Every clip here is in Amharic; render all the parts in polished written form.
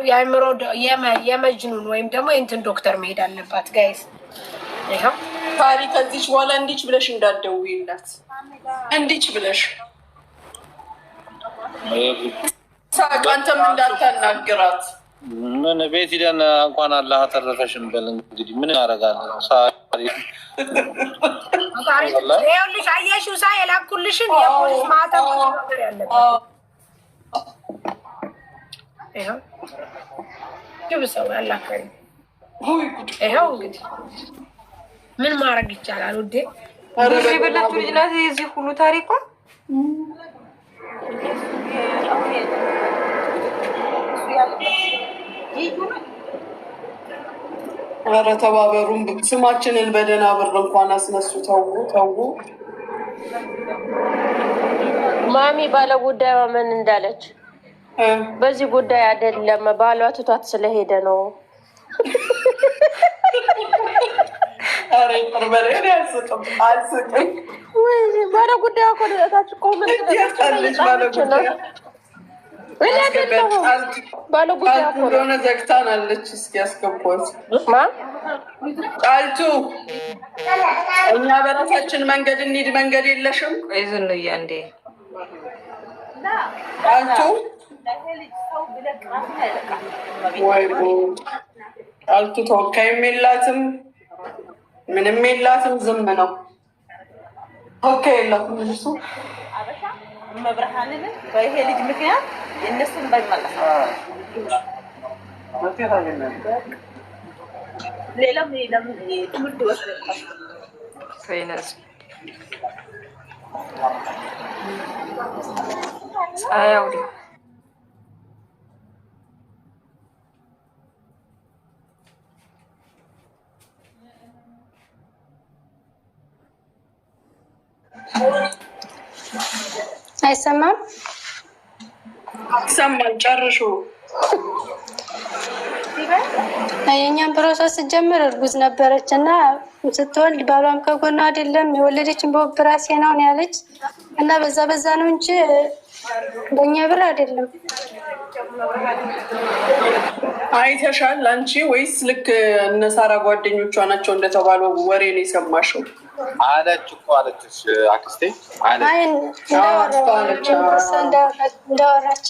የአእምሮ የመጅኑን ወይም ደግሞ የእንትን ዶክተር መሄድ አለባት guys። ይኸው ታሪ ከዚች በኋላ እንዲች ብለሽ እንዳትደውይላት፣ እንዲች ብለሽ ሳቅ፣ አንተም እንዳታናግራት። ምን ቤት ሂደን እንኳን አላህ አተረፈሽም በል እንግዲህ ምን እናደርጋለን? ሳሪ። ይኸውልሽ፣ አየሽው ሳ የላኩልሽን የፖሊስ ማህተም ነገር ያለበት ይኸው ግብ ሰው ያላከሪ። ይኸው እንግዲህ ምን ማድረግ ይቻላል ውዴ? ብር የበላችው ልጅ ናት የዚህ ሁሉ ታሪኳ። ኧረ ተባበሩን፣ ስማችንን በደህና ብር እንኳን አስነሱ። ተዉ ተዉ። ማሚ፣ ባለ ጉዳዩዋ ምን እንዳለች? በዚህ ጉዳይ አይደለም፣ ባሏ ትቷት ስለሄደ ነው። ኧረ ይቅር በለኝ፣ እኔ አልስቅም አልስቅም። ባለ ጉዳዩ እኮ ታች እኮ ምን የት ባለ ጉዳዩ? እኔ አይደለሁም ባለ ጉዳዩ ጫልቱ እኮ ነው። እንደሆነ ዘግታናለች። እስኪ ያስገቧት። ማ? ጫልቱ፣ እኛ በራሳችን መንገድ እንሂድ። መንገድ የለሽም። ቆይ ዝንዬ እንዴ። ጫልቱ፣ ወይ ጉድ! ጫልቱ ተወካይም የላትም፣ ምንም የላትም። ዝም ነው። ተወካይ የላትም እሱ። መብርሃንን በይሄ ልጅ ምክንያት የእነሱን ባይመለስ ሌላም ሌላም ትምህርት ይወስዳል። ተይ ነፂ። ፀሐይ አውሪ። አይሰማም? ይሰማል። ጨርሹ። የእኛን process ስትጀምር እርጉዝ ነበረች እና ስትወልድ ባሏም ከጎኗ አይደለም፣ የወለደችን በኦፕራሲ ነው ነው ያለች እና በዛ በዛ ነው እንጂ በእኛ ብር አይደለም። አይተሻል አንቺ ወይስ ልክ እነ ሳራ ጓደኞቿ ናቸው እንደተባለው ወሬ ነው የሰማሽው? አለች እኮ፣ አለች አክስቴ አለች። አይ፣ እንዳወራች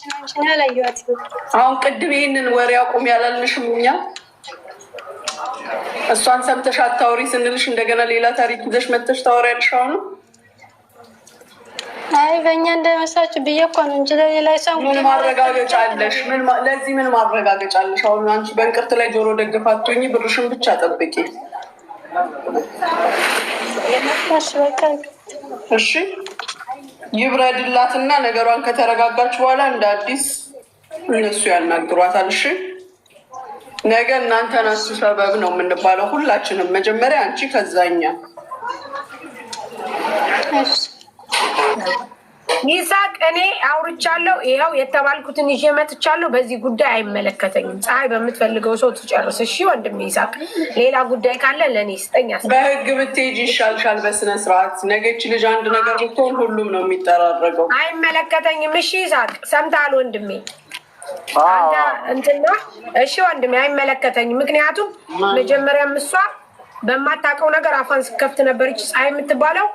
ነው እንጂ እኔ አላየኋትም። አሁን ቅድም ይህንን ወሬ አቁም ያላልንሽም እኛ? እሷን ሰምተሽ አታውሪ ስንልሽ እንደገና ሌላ ታሪክ ይዘሽ መተሽ ታወሪያለሽ። አሁን አይ፣ በእኛ እንዳይመስላችሁ ብዬ እኮ ነው እንጂ ለሌላ ሰው ምን ማረጋገጫ አለሽ? ለዚህ ምን ማረጋገጫ አለሽ? አሁን አንቺ በእንቅርት ላይ ጆሮ ደግፍ አትሁኚ፣ ብርሽን ብቻ ጠብቂ። እሺ በቃ። እሺ፣ ይብረድላትና ነገሯን ከተረጋጋች በኋላ እንደ አዲስ እነሱ ያናግሯታል። እሺ፣ ነገ እናንተ ናችሁ ሰበብ ነው የምንባለው ሁላችንም። መጀመሪያ አንቺ ከዛኛ። እሺ። ይሳቅ፣ እኔ አውርቻለሁ። ይኸው የተባልኩትን ይዤ መጥቻለሁ። በዚህ ጉዳይ አይመለከተኝም። ፀሐይ በምትፈልገው ሰው ትጨርስ። እሺ ወንድሜ ይሳቅ፣ ሌላ ጉዳይ ካለ ለእኔ ስጠኝ። በህግ ብትሄጂ ይሻልሻል። በስነ ስርዓት ነገች ልጅ አንድ ነገር ብትሆን ሁሉም ነው የሚጠራረገው። አይመለከተኝም። እሺ ይሳቅ፣ ሰምተሃል ወንድሜ? አንተ እንትና እሺ ወንድሜ፣ አይመለከተኝም። ምክንያቱም መጀመሪያም እሷ በማታውቀው ነገር አፏን ስከፍት ነበረች ፀሐይ የምትባለው።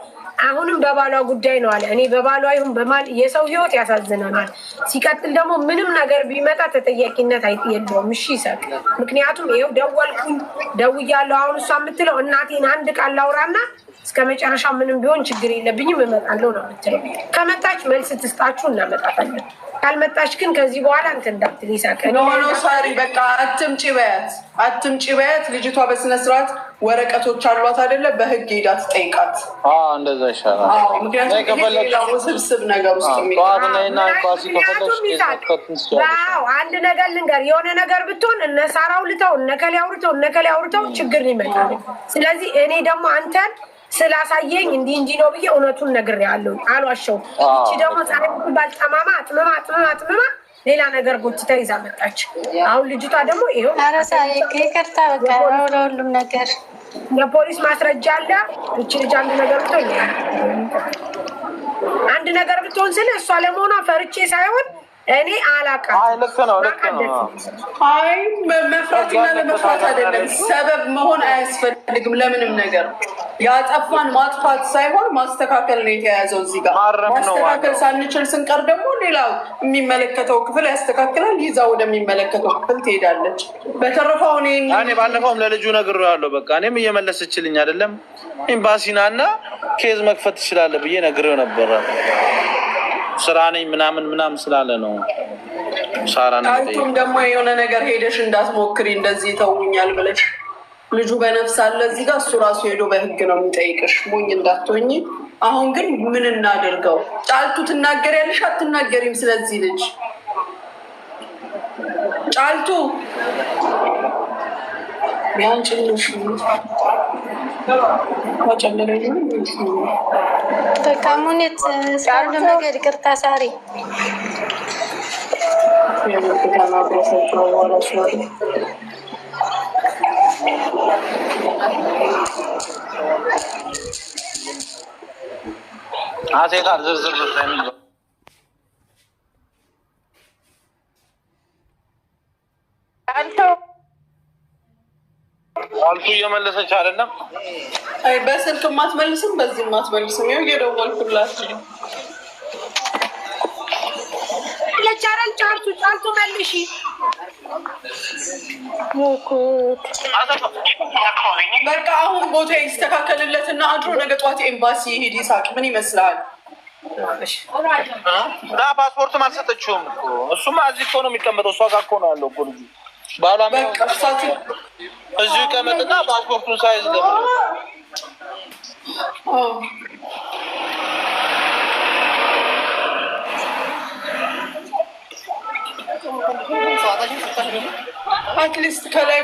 አሁንም በባሏ ጉዳይ ነው አለ። እኔ በባሏ ይሁን በማል የሰው ህይወት ያሳዝነናል። ሲቀጥል ደግሞ ምንም ነገር ቢመጣ ተጠያቂነት የለውም። እሺ ይሳቅ፣ ምክንያቱም ይኸው ደወልኩኝ፣ ደውያለሁ። አሁን እሷ የምትለው እናቴን አንድ ቃል ላውራና እስከ መጨረሻው ምንም ቢሆን ችግር የለብኝም እመጣለሁ ነው የምትለው። ከመጣች መልስ ትስጣችሁ፣ እናመጣታለን። ካልመጣች ግን ከዚህ በኋላ እንትን እንዳትል ይሳቅ። No, no, sorry፣ በቃ አትምጪ በያት፣ አትምጪ በያት። ልጅቷ በስነ ስርዓት ወረቀቶች አሏት አይደለ? በህግ ሄዳ ትጠይቃት። እንደዛ ይሻላል። ምክንያቱም ይሄ ሌላ ውስብስብ ነገር ውስጥ የሚ ጠዋት ነይና ኤምባሲ ከፈለግሽ ምክንያቱም case ይሳቅ መክፈት ትችያለሽ። አዎ፣ አንድ ነገር ልንገር፣ የሆነ ነገር ብትሆን እነ ሳራ አውርተው፣ እነ ከሌ አውርተው፣ እነ ከሌ አውርተው ችግር ይመጣል። ስለዚህ እኔ ደግሞ አንተን ስላሳየኝ እንዲህ እንዲህ ነው ብዬ እውነቱን ነግሬሃለሁ፣ አልዋሸሁም። ይቺ ደግሞ ፀሐይ የምትባል ጠማማ አጥምማ አጥምማ አጥምማ ሌላ ነገር ጎትታ ይዛ መጣች። አሁን ልጅቷ ደግሞ ይኸው ኧረ ሳሪ፣ ይቅርታ በቃ ለሁሉም ነገር። የፖሊስ ማስረጃ አለ። ይቺ ልጅ አንድ ነገር ብትሆን፣ አንድ ነገር ብትሆን ስለ እሷ ለመሆኗ ፈርቼ ሳይሆን እኔ አላውቃትም። ልክ ነው፣ ልክ ነው። አይ መፍራትና ለመፍራት አይደለም፣ ሰበብ መሆን አያስፈልግም ለምንም ነገር። ያጠፋን ማጥፋት ሳይሆን ማስተካከል ነው የተያያዘው እዚህ ጋር። ማስተካከል ሳንችል ስንቀር ደግሞ ሌላው የሚመለከተው ክፍል ያስተካክላል፣ ይዛ ወደሚመለከተው ክፍል ትሄዳለች። በተረፈው እኔ ባለፈውም ለልጁ ነግሬዋለሁ። በቃ እኔም እየመለሰችልኝ አይደለም፣ ኤምባሲ ና እና case መክፈት ትችላለህ ብዬ ነግሬው ነበረ። ስራ ነኝ ምናምን ምናምን ስላለ ነው። ሳራ ጫልቱም ደግሞ የሆነ ነገር ሄደሽ እንዳትሞክሪ እንደዚህ ይተውኛል ብለሽ ልጁ በነፍስ አለ እዚህ ጋር፣ እሱ ራሱ ሄዶ በህግ ነው የሚጠይቅሽ። ሞኝ እንዳትሆኝ። አሁን ግን ምን እናደርገው? ጫልቱ ትናገሪያለሽ አትናገሪም? ስለዚህ ልጅ ጫልቱ ቢያንጭልሽ በቃ ሙኒት ስለሁሉም ነገር ይቅርታ ሳሪ። ጫልቱ እየመለሰች አይደለም። አይ በስልክ ማትመልስም፣ በዚህ ማትመልስም። ይኸው እየደወልኩላት ነው። ለቻረል ጫልቱ ጫልቱ መልሺ። በቃ አሁን ቦታ ይስተካከልለትና አድሮ ነገ ጠዋት ኤምባሲ ይሄድ። ይሳቅ ምን ይመስላል? እና ፓስፖርትም አልሰጠችውም እኮ እሱማ እዚህ እኮ ነው የሚቀመጠው። እሷ ጋር እኮ ነው ያለው እኮ ልጁ። ባሏ እዚሁ ይቀመጥና ፓስፖርቱን ሳይዝ ለምን at least ከላይ